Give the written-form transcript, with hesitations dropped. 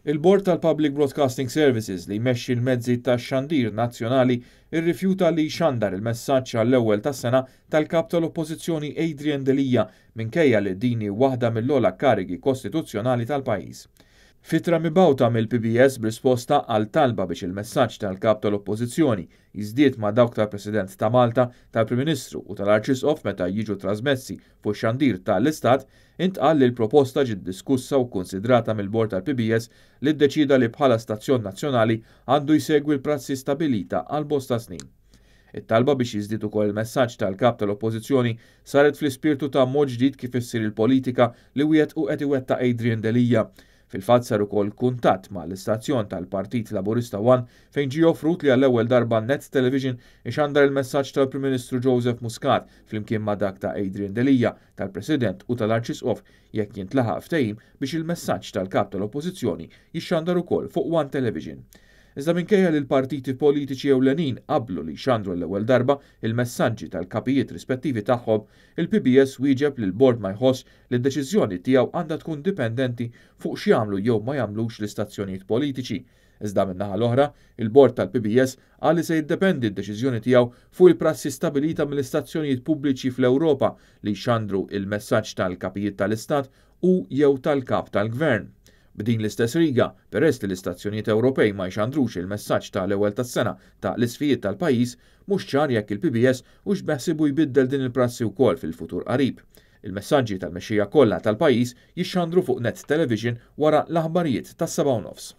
Il-Bord tal-Public Broadcasting Services li jmexxi l-mezzi tax-xandir nazzjonali rrifjuta li jxandar il-messaġġ għall-ewwel tas-sena tal-Kap tal-Oppożizzjoni Adrian Delia minkejja li din hi waħda mill-ogħla karigi kostituzzjonali tal-pajjiż. F'ittra mibgħuta mill-PBS b'risposta għal talba biex il-messaġġ tal-Kap tal-Oppożizzjoni jiżdied ma' dawk tal-President ta' Malta, tal-Prim Ministru u tal-Arċisqof meta jiġu trażmessi fuq ix-xandir ta' l-Istat, intqal li l-proposta ġiet diskussa u kkunsidrata mill-Bord tal-PBS li ddeċieda li bħala stazzjon nazzjonali għandu jsegwi l-prassi stabilita għal bosta snin. It-talba biex jiżdied ukoll il-messaġġ tal-Kap tal-Oppożizzjoni saret fl-ispirtu ta' mod ġdid kif issir il-politika li wiegħed u qed iwettaq Adrian Delia. Fil-fatt sar ukoll kuntatt ma' l-istazzjon tal-Partit Laburista One fejn ġie offrut li għall-ewwel darba Net Television ixandar il-messaġġ tal-Prim Ministru Joseph Muscat flimkien ma' dak ta' Adrian Delia, tal-President u tal-Arċisqof jekk jintlaħaq ftehim biex il-messaġġ tal-Kap tal-Oppożizzjoni jixxandar ukoll fuq One Television. Iżda minkejja li l-partiti politiċi ewlenin qablu li jxandru għall-ewwel darba il-messaġġi tal-kapijiet rispettivi tagħhom, il-PBS wieġeb li l-Bord ma jħossx li d-deċiżjoni tiegħu għandha tkun dipendenti fuq x'jagħmlu jew ma jagħmlux l-istazzjonijiet politiċi. Iżda min-naħa l-oħra, il-Bord tal-PBS qal li se jiddependi d-deċiżjoni tiegħu fuq il-prassi stabilita mill-istazzjonijiet pubbliċi fl-Ewropa li jxandru il-messaġġ tal-kapijiet tal-Istat u jew tal-kap tal-Gvern. B'din l-istess riga, peress li l-istazzjonijiet Ewropej ma jxandrux il-messaġġ tal-ewwel tas-sena ta' l-isfijiet tal-pajjiż, mhux ċar jekk il-PBS hux beħsiebu jbiddel din il-prassi wkoll fil-futur qarib. Il-messaġġi tal-mexxejja kollha tal-pajjiż jixxandru fuq Net Television wara l-aħbarijiet tas-7:30.